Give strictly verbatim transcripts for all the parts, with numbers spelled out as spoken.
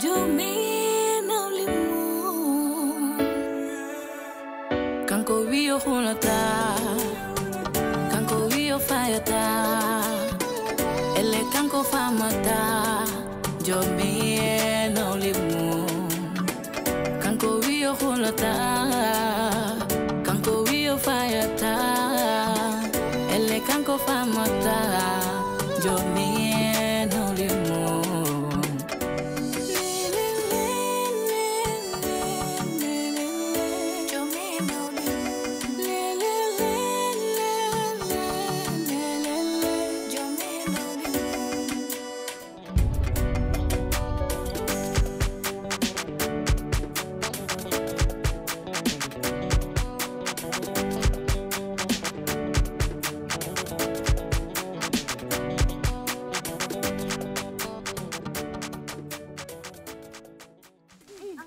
Joomi nawlimum, kanko wiyo hulata, kanko wiyo fayata, elle kanko famata. Joomi nawlimum, kanko wiyo hulata, kanko wiyo fayata, elle kanko famata. Joomi nawlimum.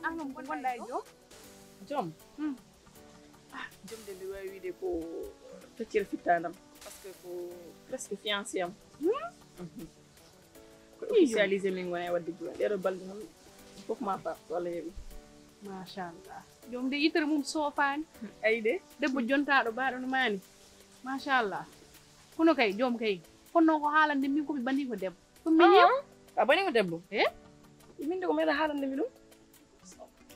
An kam ko ngonɗa e joom? Joom? Hmm. Ah, joom de, mbiɗa waawi wiyde ko feccere fittaandam. Parce que ko presque fiancé am. Hmm? Mhm. Ko officialisé min ngoni e waɗde jooni. Ɗeɗo balɗe noon fof ma faaf, so Allah jaɓi. Machallah. Joom de, yitere mum soofaani. Ayi de. Debbo jontaaɗo baaɗo no maani. Machallah. Kono kay, joom kay, fotnoo ko haalande min ko mi banii ko debbo. Ko min yiya. Ah, a banii ko debbo? Eh? Min de ko meeɗa haalande mi ɗum.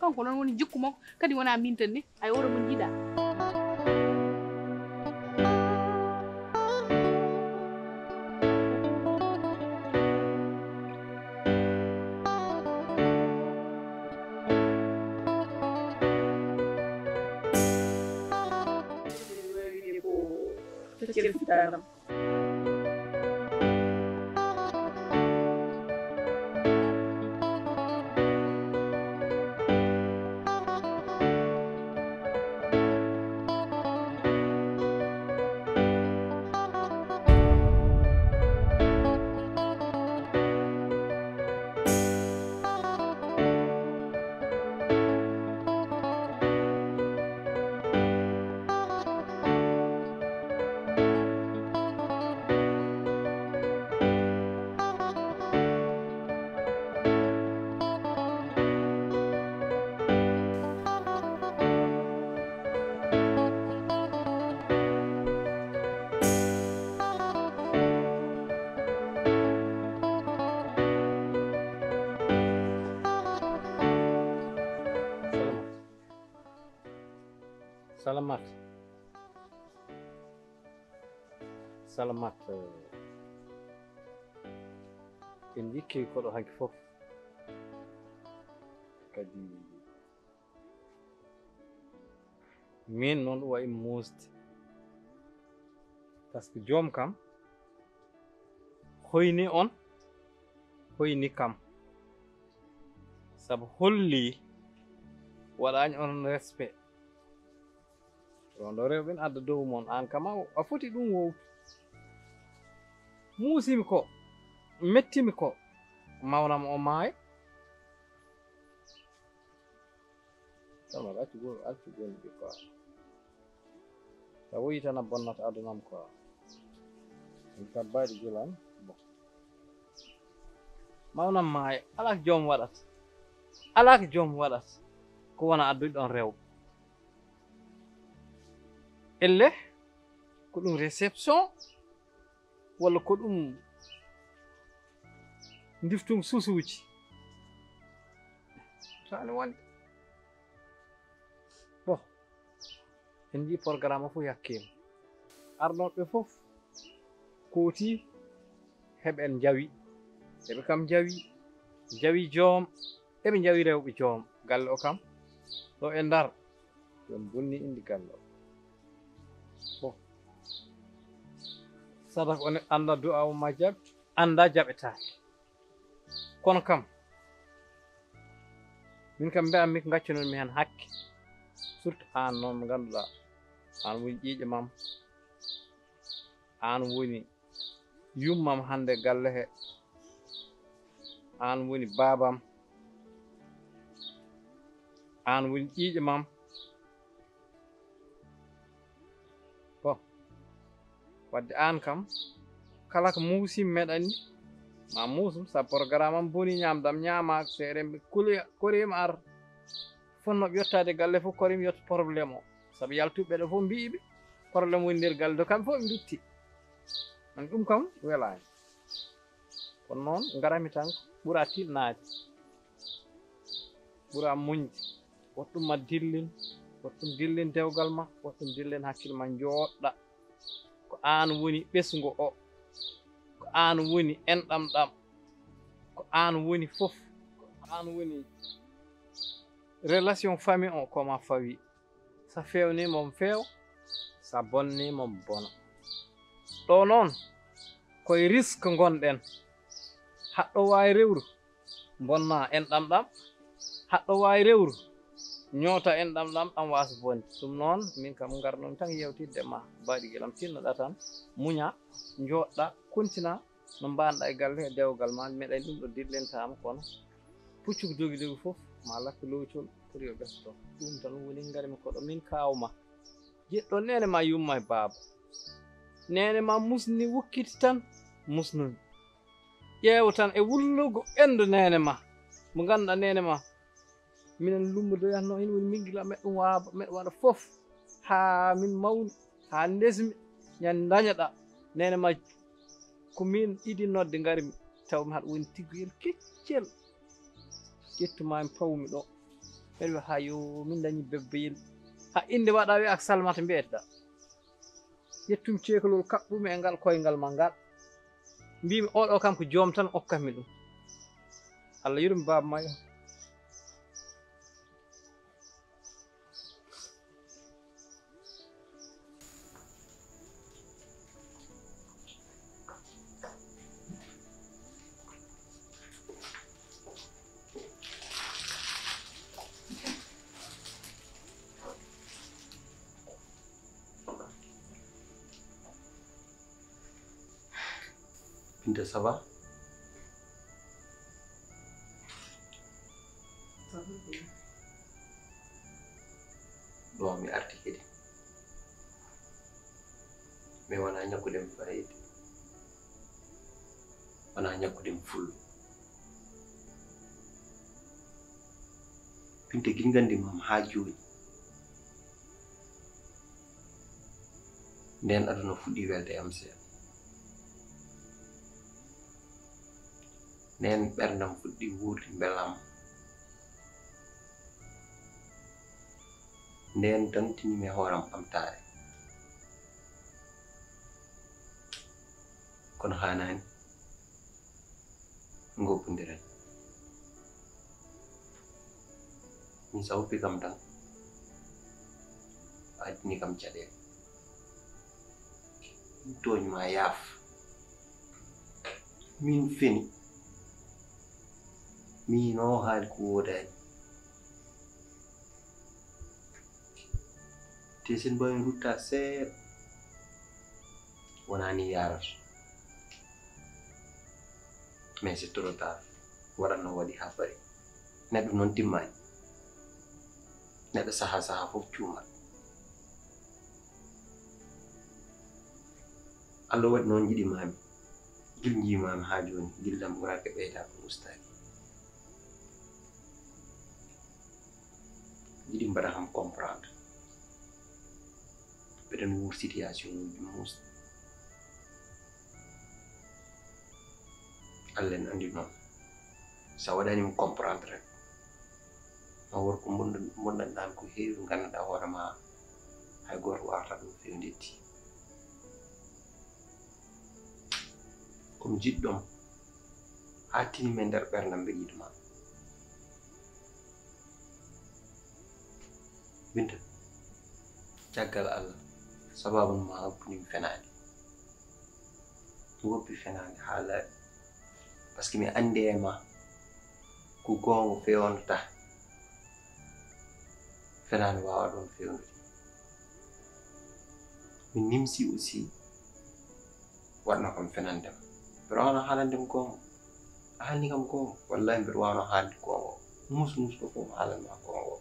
Kanko noon woni jikku makko, kadi wona min tan ni, ay oɗo mo jiiɗa. Salamat. Salamat. En njikki koɗo hanki fof. Kadi min noon ɗum wayi muusde. Par ce que joom kam hoyni on, hoyni kam. Sabu holli waɗaani on respect. Ɗon ɗo rewɓe ne adda dow mon, aan kam a, a foti ɗum wowtu. Muusimi ko, mettimi ko, mawnam o maaya. Ɗon accu gol, accu gol ɗi quoi. Sa woyi tan a bonnata adunam quoi. Min kabbaɗi julan. Bon. Mawnam maaya, alaa ko joom waɗata. Alaa ko joom waɗata. Ko wona addude ɗon rewɓe. Elle, ko ɗum réception, walla ko ɗum ndiftum susuuji? Taani wonde. Bon, en njii programme o fof yakkiima. Arnooɓe fof kooti heɓen njawi. Eɓe kam njawi, njawi joom, eɓe njawi rewɓe joom. Galle o kam, ɗo e Ndar, ɗum bonni indi galle o. Bon, sadak o ne annda du'a o ma jaɓ, annda jaɓetaake. Kono kam, min kam mbi'an mi ko ngaccunoon mi heen hakke. Surtout aan noon mo ngannduɗaa, aan woni ƴiiƴe mam, aan woni yummam hannde galle he, aan woni baabam, aan woni ƴiiƴe mam. Bon, wadde aan kam, kala ko muusiimi meɗa anndi, Ma muusum, sabu programme am boni, ñaamdam ñaama, seeɗa mbi kuli, koriima ar. Fonnooɓe yottaade galle fof, koriima yotta problème o. Sabu yaltuɓe ɓe ɗo fof mbiyi ɓe, problème woni nder galle to, kamɓe fof ɓe mbitti. An ɗum kam welaani. Kono noon, ngarami tan, ɓura tiɗnaade. Ɓura muñde. Woto ɗum ma dillin, woto ɗum dillin dewgal ma, woto ɗum dillin hakkille ma, njooɗɗa. Ko aan woni ɓesngu o. Ko aan woni enɗam ɗam. Ko aan woni fof. Ko aan woni relation famille o, ko ma fawi. Sa feewni mom feew, sa bonni mom bona. Ɗo noon, koye risque ngonɗen. Haɗɗo waawi rewru, bonna enɗam ɗam. Haɗɗo waawi rewru, ñoota enɗam ɗam, ɗam waasa bonde. Ɗum noon, min kam ngarnoomi tan yewtidde ma, baaɗigel am, tinnoɗa tan, muña, njooɗɗa, kontina no mbaanɗa e galle e dewgal ma. Meɗen ɗum ɗo dillintaama, kono puccu ko dogi dogi fof, ma lakki lowcol, foti yo ɓesto. Ɗum tan woni ngarmi ko ɗo min kaaw ma. Jiɗɗo neene ma yumma e baaba. Neene ma musni wukkiti tan, musnumi. Ƴeewa tan e wullugo ɓendu neene ma. Mo ngannduɗaa neene ma, minen lumbodoyatno, ina woni min gila meɗa ɗum waaba, meɗa waɗa fof. Haa min mawni, haa ndesmi, ñande dañoɗaa. Neene ma, ko min idi nodde ngarmi, taw mi haɗa woni tigguyel keccel. Ƴettu ma mi pawmi ɗo. Mbeɗa wiya, "Hayo, min dañi bebbeyel." Ha innde waɗa wiya, "Ak Salmata mbiyeteɗaa." Ƴettumi ceekolol kaɓɓumi e ngal koyngal ma ngal. Mbimi, "Oɗo kam ko joom tan okkatmi ɗum." Allah yurmi baaba ma yo. Binta, ça va? Ɗo mi arti kadi. Mi wona ñakkude mi fayde. Wona ñakkude mi fullo. Binta, gila nganndi mam haa jooni. Ndeen aduna fuɗɗi welde am seeɗa. Ndeen ɓerndam fuɗɗi wuurde mbelam. Ndeen tan tinimi e hooram ɓamtaare. Kono haanaani. Ngoppindiren. Min sa woppi kam tan, a addini kam caɗeele. Min tooñ ma, yaaf. Min feni. Min o haali ko woodaani. Te sen mbawi rutta seeɗa, wona ni yarata. Mais c'est trop tard. Waɗat no waɗi ha paari. Neɗɗo noon timmaani. Neɗɗo saha saha fof cuumat. Allah waɗi noon jiɗimami. Gil jiimami ha jooni, gillam ɓurake ɓeydaaka ustaaki. Jiɗi mbaɗa kam comprendre. Mbeɗen wuur situation uji muus. Allah en andi noon. Sa waɗanimo comprendre rek, ma worko bonɗo bonɗanɗan ko heewi, ganduɗa hoore ma hay goto wawata ɗum fewdetti. Komi jiɗɗoma ha tinimi e nder ɓerdam mbeɗa yiɗuma. Binta, caggal Allah, sababu ma woppunimi fenaande. Mi woppi fenaande ha laaɓi. Parce que mi andi e ma ko goonga fewnata. Fenaande wawa ɗon fewnude. Mi nimsi aussi waɗno kam fenandem. Mbeɗa wawno haalandem goonga. A haalni kam goonga. Wallahi mbeɗa wawno haalde goonga. Mus mus ɗo fof mi haalanma goonga.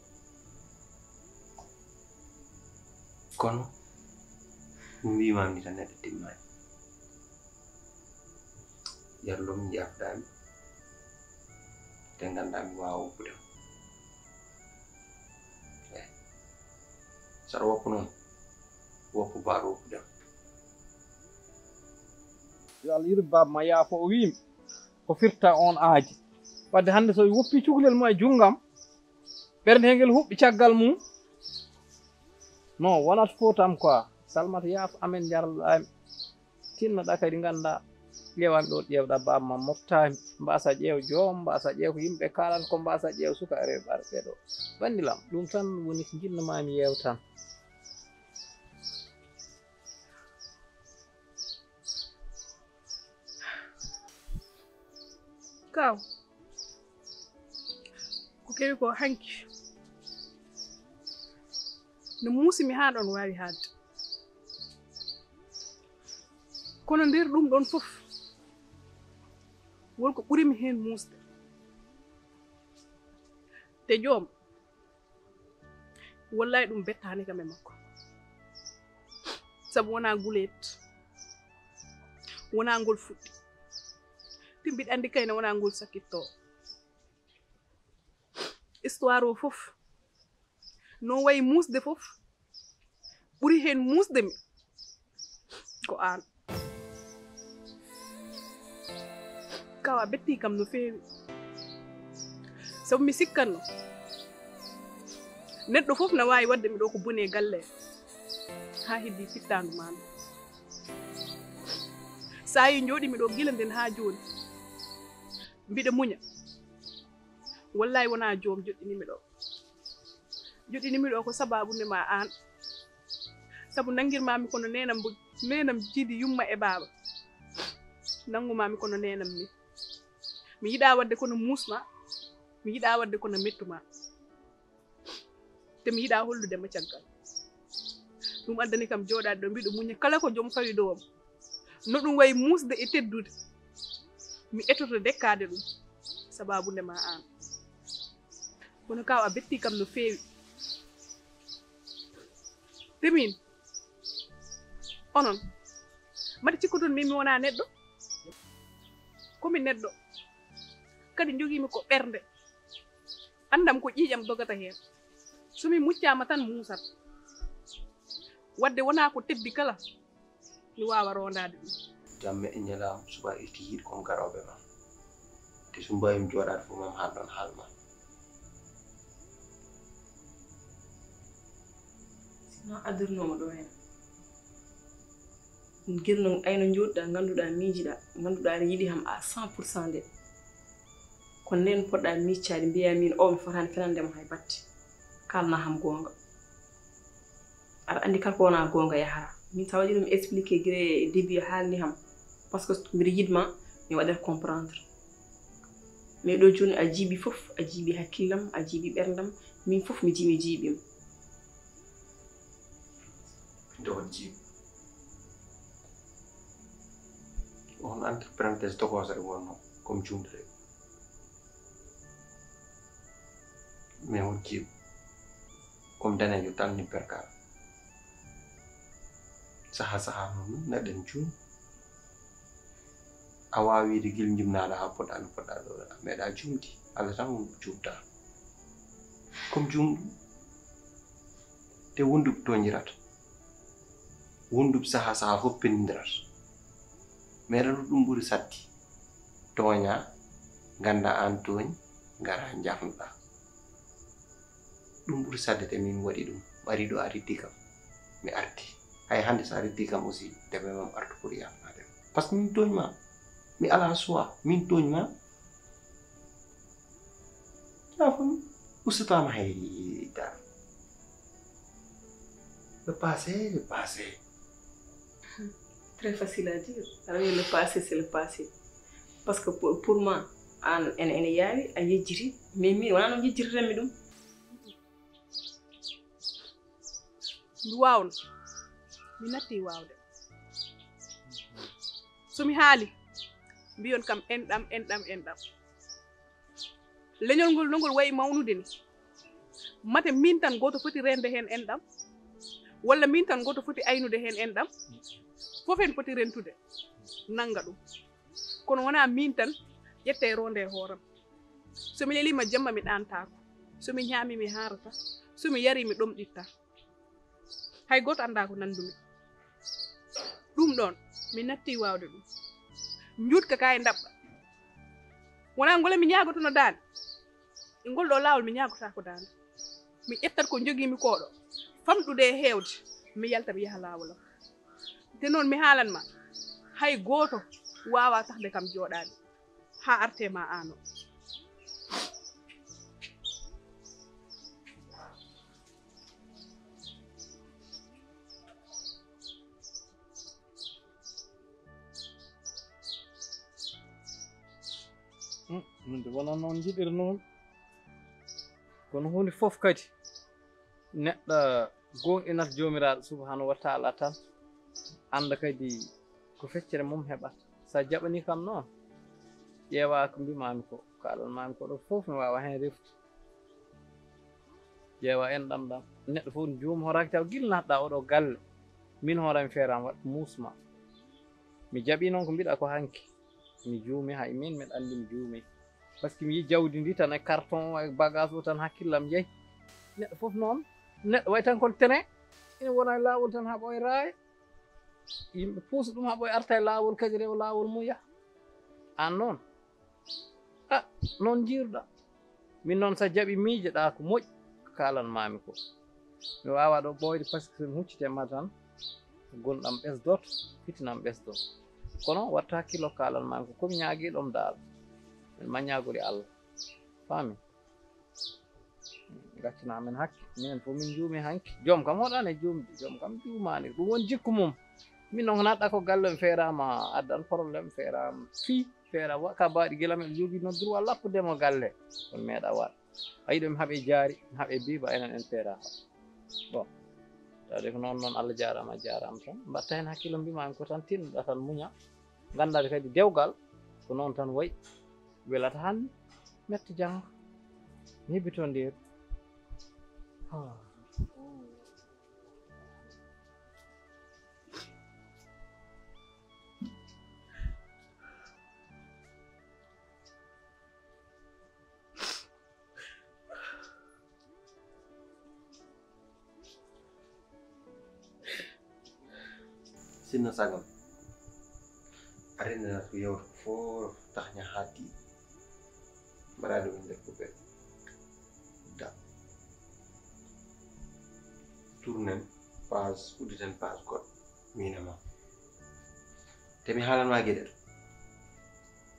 Kono mi wimami ni tan neɗɗo timmani. Yallo mi yafdaami, te nganndaa mi waawa woppude ma. Eh, saɗa woppa noon, woppa baaɗo woppude ma. Yo Allah yurmo baaba ma, yaafo. O wiimi ko firta on aaji. Wadde hannde so woppi cukalel mum e junngo am, ɓernde he ngel huɓɓi caggal mum. Non, wonat footam quoi. Salmata, yaafo, amen njarloɗaami. Tinnoɗaa kadi nganndaa, ƴeewaami ɗo, ƴeewɗaa baaba ma moftaami. Mbaasa ƴeew joom, mbaasa ƴeew ko yimɓe kaalata, ko mbaasa ƴeew suka rewɓe arɓe ɗo. Bandilam, ɗum tan woni ko njiɗnomaami yeewtan. Kaaw, ko kewi ko hanki no muusi mi haa ɗon waawi haalde. Kono nder ɗum ɗon fof, won ko ɓuri mi heen muusde. Te joom, wallaay ɗum bettaani kam e makko. Sabu wonaa guleet, wonaa ngol fuɗɗi. Te mbiɗa anndi kayne wonaa ngol sakkittoo. Histoire o fof, no wayi muusde fof, ɓuri heen muusde mi ko aan. Kaaw, a bettii kam no feewi. Sabu mi sikkanno neɗɗo fof na waawi waɗde mi ɗo ko boni e galle, haa heddi fittaandu maa ndu. Saa yi njooɗii mi ɗo gila nden haa jooni, mbiɗa muña. Wallaay wonaa joom joɗɗini mi ɗo. Joɗɗini mi ɗo ko sabaabu nde ma aan. Sabu nanngirmaami kono neenam mbo-, neenam jiidi yumma e baaba. Nanngumaami kono neenam ni. Mi yiɗaa waɗde kono muusma, mi yiɗaa waɗde kono mettuma. Te mi yiɗaa hollude ma caggal. Ɗum addani kam jooɗaade ɗo, mbiɗo muña kala ko joom fawi dow am. No ɗum wayi muusde e teddude, mi etoto dekkaade ɗum, sabaabu nde ma aan. Kono kaaw, a bettii kam no feewi. Te miin, onon, mbaɗa cikkoton min mi wonaa neɗɗo? Ko mi neɗɗo, kadi njogiimi ko ɓernde. Anndam ko ƴiiƴam dogata heen. So mi muccaama tan muusat. Wadde wonaa ko teddi kala mi waawa roondaade ɗum. Jamma e ñalawma, subaka e kikiiɗe, ko mi garooɓe ma. Te so mbaawii mi jooɗaade fof, maa mi haal ɗoon haal ma. Sinno addirnoomo ɗo heen. Ɗum gila no ayno njooɗɗaa, ngannduɗaa, miijiɗaa, ngannduɗaa aɗa yiɗi ham à cent pour cent nde. Kono ndeen poɗɗaa miiccaade, mbiyaa miin o mi fotaani fenande mo hay batte. Kaalnaa ham goonga. Aɗa anndi kala ko wonaa goonga yahataa. Min sa waɗi ɗum expliqué gila e début a haalni ham. Parce que mbiɗa yiɗ ma, mi waɗat comprendre. Mais ɗo jooni a jiiɓi fof, a jiiɓi hakkillam, a jiiɓi ɓerndam, min fof mi ji-, mi jiiɓiima. Nde on jiiɓi. On entre parenthèse tokosere wonno, comme juumde. Mais on jiiɓi. Comme daneejo tal ni perkal. Saha, saha noon neɗɗo ne juum. A waawi wiide gila jumnaaɗo haa poɗɗa no poɗɗa ɗo, a meeɗa juumde. Allah tan juumta. Comme juumɗo, te wonduɓe tooñirata. Wonduɓe saha, saha fof penndirat. Mais ɗum ɓuri saɗde. Tooña, ngannda aan tooñ, ngara njafnoɗa. Ɗum ɓuri saɗde te min waɗi ɗum. Mi ari ɗo a riddi kam. Mi arti. Hay hannde so a riddi kam aussi, debe mam artu pour yafnaade. Parce que min tooñ ma. Mi ala choix. Min tooñ ma. Yaafam, ustutaa ma hay dara. Le passé, le passé. Très facile à dire. Aɗa wiya le passé, c'est le passé. Parce que pour, pour moi, aan ene, ene yaawi, a yejjiti. Mais min, wonaa noon njejjirtanmi ɗum. Mi waawno, mi natti waawde. So mi haali, mbiyon kam enɗam, enɗam, enɗam. Leñol ngol no ngol wayi mawnude ni. Mate min tan gooto foti reende heen enɗam, walla min tan gooto foti aynude heen enɗam, fof en poti rentude, nannga ɗum. Kono wonaa miin tan ƴetta e roonde e hooram. So mi leliima jemma mi ɗaantaako. So mi ñaami mi haarata. So mi yari mi ɗomɗitta. Hay gooto anndaa ko nanndumi. Ɗum ɗoon mi nattii waawde ɗum. Njuutka ka e ndaɓɓa. Wonaa ngol mi ñaagotono daande. E ngol ɗo laawol mi ñaagotaako daande. Mi ƴettat ko njogiimi ko ɗo, famɗude e heewde, mi yalta mi yaha laawol am. Te noon mi haalan ma, hay gooto waawaa tahde kam jooɗaade haa arte ma aano. Hmm, min de wonaa noon njiɗirnoomi. Kono huunde fof kadi neɗɗo gooŋɗinata Joomiraaɗo subhaanahu wa taala tan, annda kadi ko feccere mum heɓata. So a jaɓanii kam noon, ƴeewaa ko mbiimaami ko, ko kaalanmaami ko ɗo fof mi waawa heen refti. Ƴeewa en ɗam ɗam. Neɗɗo fof ne juuma, horaaki taw gila natɗa oɗo galle. Min hoorami feeraama waɗ muusma. Mi jaɓi noon ko mbiɗa ko hanki. Mi juumi hay min mbiɗa anndi mi juumi. Par ce que mi yii jawdi ndi tan e carton e bagage o tan hakkillam jeyi. Neɗɗo fof noon neɗɗo wayi tan kon train ina wona e laawol tan haa ɓooya raaya. Yimɓe puusa ɗum haa ɓooya arta e laawol kadi rewa laawol mum yaha. Aan noon a noon njiiruɗa. Min noon so a jaɓi miijoɗa ko moƴƴi ko kaalanmaami ko. Mi waawaa ɗo ɓooyde par ce que so mi huccite ma tan gonɗam ɓesdoto, fitinam ɓesdoto. Kono wattu hakkillo ko kaalanmaami ko, ko mi ñaagii ɗom daal. Min ma ñaagori Allah. Faami? Gaccana amen hakke. Minen fof min njuumi hanki. Joom kam hoɗaani e juumde. Joom kam juumaani. Ɗum woni jikku mum. Min noon ko natɗa ko galle mi feeraama addan problème feeraama fii. Feera wa ka baaɗi gila men jogii noon droit lappude mo galle. Kono meeɗa waɗ. A yiɗo mi haɓe jaari, mi haɓe biba enen en feera. Bon. Tawde ko noon noon Allah jaaraama a jaaraama tan. Mbatta heen hakkillo mbimaami ko tan tinnoɗa tan muña. Nganndaade kadi dewgal ko noon tan wayi. Welata hannde, metta janngo. Mi hebbitondir. Sinno sagam a renndinat ko yewta ko fof taxña haatti mbaɗa ɗum e nder kuɓel da tournen page udditen page goɗɗo min e ma te mi haalanma geɗel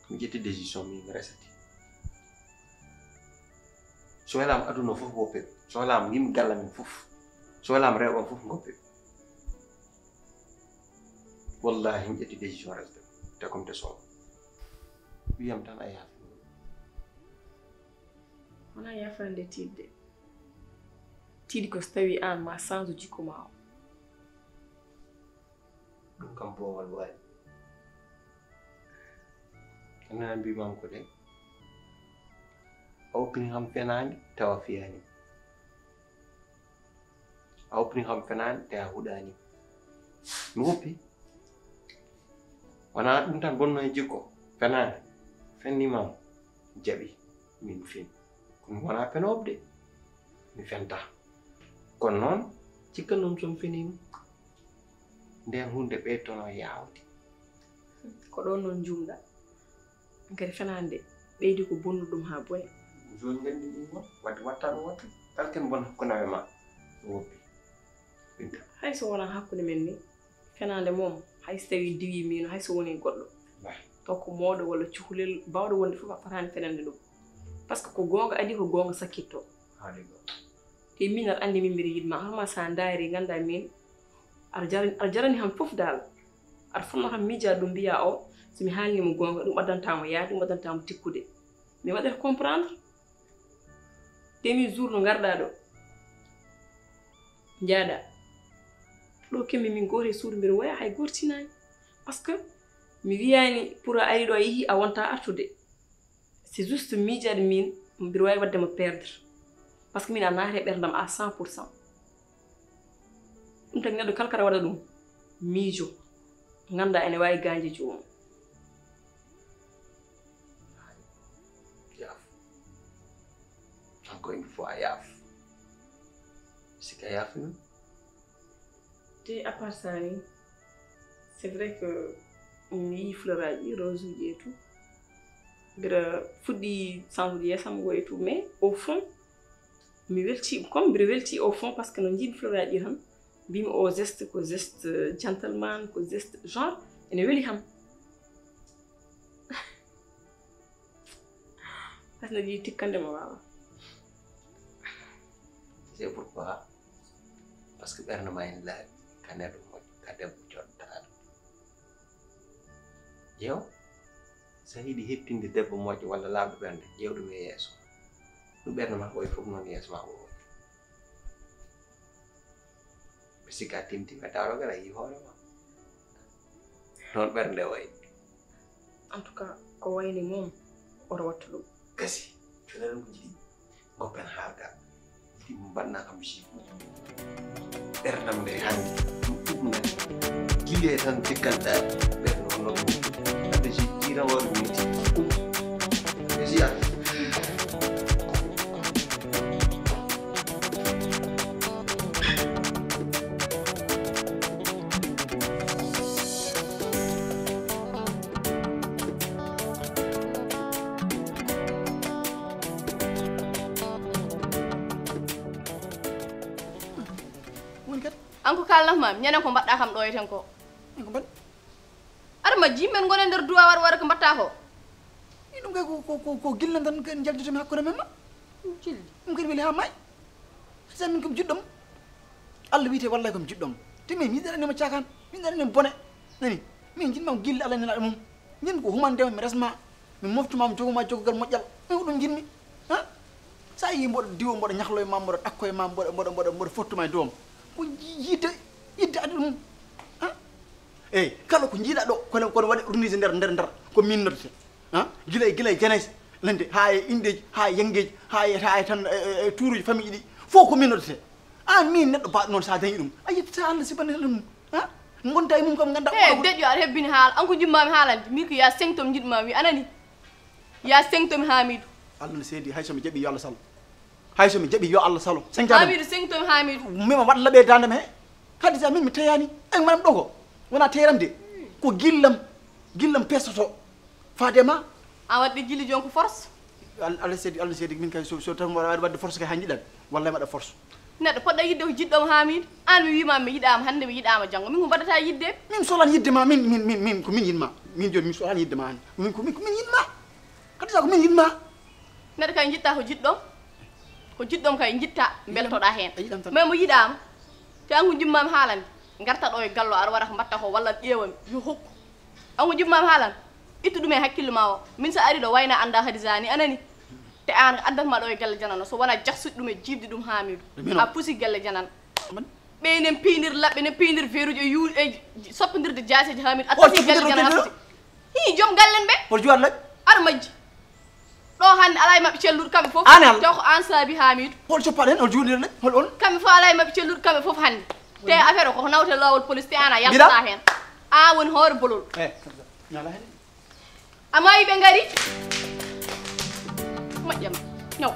mi ƴetti décision mi mi resati so welaama aduna o fof woppe so welaama yimɓe galla men fof so welaama rewɓe am fof ngoppe wallahi mi ƴetti décision resde te comme te sooma wiyam tan a yaafi wona yafande tiiɗde tiiɗi ko so tawi aan ma change jikku ma o ɗum kam boowal waali anana mbimam ko de a woppini kam fenaande tawa fiyaani a woppini kam fenaande tawa huɗaani mi woppi wona ɗum tan bonno e jikko fenaande fennimam jaɓi min fen kono wona penooɓe de mi fenta kono noon cikka noon somi fenima nden hunde ɓeytono yawde ko ɗon noon njumɗa kadi fenaande ɓeydi ko bonnude ɗum haa boya joni nganndi ɗum noon wadde watta ɗum watta kalken bon hakkunde amen ma woppi hay so wonaa hakkunde men ni fenaande moom hay so tawi diwi miino hay so woni goɗɗo taw ko mawɗo walla cukalel baawɗo wonde fof a fotaani fenande ɗum par ce que ko goonga adii ko goonga sakkitto te min aɗa anndi min mbiɗa yiɗ ma horma so a ndaari ngannda min aɗa jarani aɗa jarani kam fof daal aɗa fotno kam miijaade ɗum mbiya o so mi haalni mo goonga ɗum addanta mo yaade ɗum addanta mo tikkude mi waɗata comprendre te min jour no ngarɗa ɗo njaaɗa ɗo kemmi min gooto e suudu mbiɗa woya hay gooto tinaani par ce que mi wiyaani pour a ari ɗo a yehi a wonta artude c'est juste miijaade min mbiɗa waawi waɗde mo perdre par ce que min a naati e ɓerdam à cent pour cent ɗum tagi neɗɗo kala kata waɗa ɗum miijo ngannda ene waawi gaañde joomum Faut a yaaf. Sika yaafino. Te à part ça ni, c'est vrai que mi yii fleur aji, rose uji et tout. Mbiɗa fuɗɗi sansude yeesam go et tout, mais au fond, mi welti, comme mbiɗa welti au fond, parce que no njiimi fleur aji tan, mbimi o geste ko geste gentleman, ko geste genre, ene weli kam. Parce que no yiɗi tikkande mo wawa. C'est pourquoi? Parce que ɓernde ma ene laaɓi ka neɗɗo moƴƴo, ka debbo joɗɗaaɗo. Yew, so a yiɗi heɓtinde debbo moƴƴo walla laaɓɗo ɓernde, ƴeew ɗum e yeeso. Ɗum ɓernde ma ɓooyi fof noon yeeso ma o woɗɗi. Mi sikka tinti ka daaro gara yi hoore ma. Noon ɓernde wayi. En tout cas, ko wayni mum, oto wattu ɗum. Gasi, feneren ko jiɗi. Goppen haalka. Jiɗi mum mbaɗna kam si. Ɓerdam nde hannde, ɗum ɗum nani. Jiɗe tan jiggal ɗaɗi. Ɓerno noon. Adda si jiɗa wawde miti. Ɗum. Ɓe siya. Woni kadi? An ko kaalnat ma, ñanen ko mbaɗɗa kam ɗo e ten ko. An ko mbaɗ? Aɗa majji, men ngone nder duwa waɗa waɗa ko mbaɗta ko. Ɗum kay ko, ko, ko, ko gillan tan kay njaldude mi hakkunde men ma. Jilli. Ɗum kadi weli ha may. Sa min kam jiɗɗom. Allah wiite wallay kam jiɗɗom. Te min mi daɗani ma caakan, mi daɗani ma bone. Nani? Min jiɗma ko gilli Allah nelaɗo mum. Min ko humande mi resma. Mi moftuma mi joguma jogogal moƴƴal. Min ko ɗum jiɗmi. Ha? Sa yi mboɗo diwo, mboɗo ñahlo e ma, mboɗo ɗakko e ma, mboɗo, mboɗo, mboɗo, mboɗo fottu ma e doom. Ko yidde, yidde addi ɗum. Ha? Eyyi, kala ko jiiɗa ɗo, kono, kono waɗe organiser nder, nder, nder, ko min noddete. Ha? Gila e, gila e jeunesse, lande, ha e indeji, ha e yengeji, ha e, ha e tan, e, e, e tuuruji famille ɗi. Fof ko min noddete. An min neɗɗo baɗo noon sa dañi ɗum. A yettata Allah si bane ɗum. Ha? Gonta e mum kam ganda. E, deƴƴo aɗa hebbini haala. An ko jimmami haalande. Min ko ya sengtom jiɗma wi. Anani? Ya sengtomi Hamidou. Allah ne seedi, hay so mi jaɓi yo Allah salo. Hay so mi jaɓi yo Allah salo. Sengtaɗam. Hamidou, sengtomi Hamidou. Mima waɗ laɓe dandam he. Hadisa min mi teyani. En manam ɗo ko. Wona teram de. Ko gillam. Gillam pesoto. Fadema. A waɗde jilli jon ko force. Al-, Allah seedi, Allah seedi min kay so, so tawi mboɗo waɗi waɗde force kay ha jiɗan. Wallay mi waɗa force. Neɗɗo poɗɗa yidde ko jiɗɗoma Hamidou. An mi wima mi yiɗama hande mi yiɗama janggo. Min ko mbaɗata yidde? Min solan yidde ma, min, min, min, min ko min yiɗma. Min joni mi solan yidde ma an. Min ko min, ko min yiɗma. Kadi sa ko min yiɗma. Neɗɗo kay jiɗta ko jiɗɗom. Ko jiɗɗom kay jiɗta, beltoɗa hen. A yiɗam tan. Mais mo yiɗama. Te an ko jimmami haalande. Garta ɗo e gallo aɗa waɗa ko mbatta ko walla ƴeewami yo hokku. An ko jimmami haalande. Ittu ɗum e hakkille ma o. Min sa ari ɗo wayna anda Hadisa ni anani. Te an addatma ɗo e galle janano so wona jaksude ɗum e jiiɓde ɗum Hamidou. A pusi galle janano. Ɓe enen piynir laɓɓe, enen piynir veruji e yu-, e soppodirde jaaseji Hamidou. A tasi galle janano a pusi. Hi, joom gallen ɓe. Hol juwat laɓɓe? Aɗa majji. Ɗo hannde alaa e maɓɓe celluɗo kamɓe fof. An hal? Taw ko an saabi Hamidou. Hol coppaɗo hen? Hol juuɗe laɓɓe? Hol on? Kamɓe fof alaa e maɓɓe celluɗo kamɓe fof hannde. Te affaire o koko nawte laawol police te an a yaltata hen. An woni hoore bolol. Eh, ñala hen. A maayi ɓe ngari. Moƴƴa ma. Ñaw.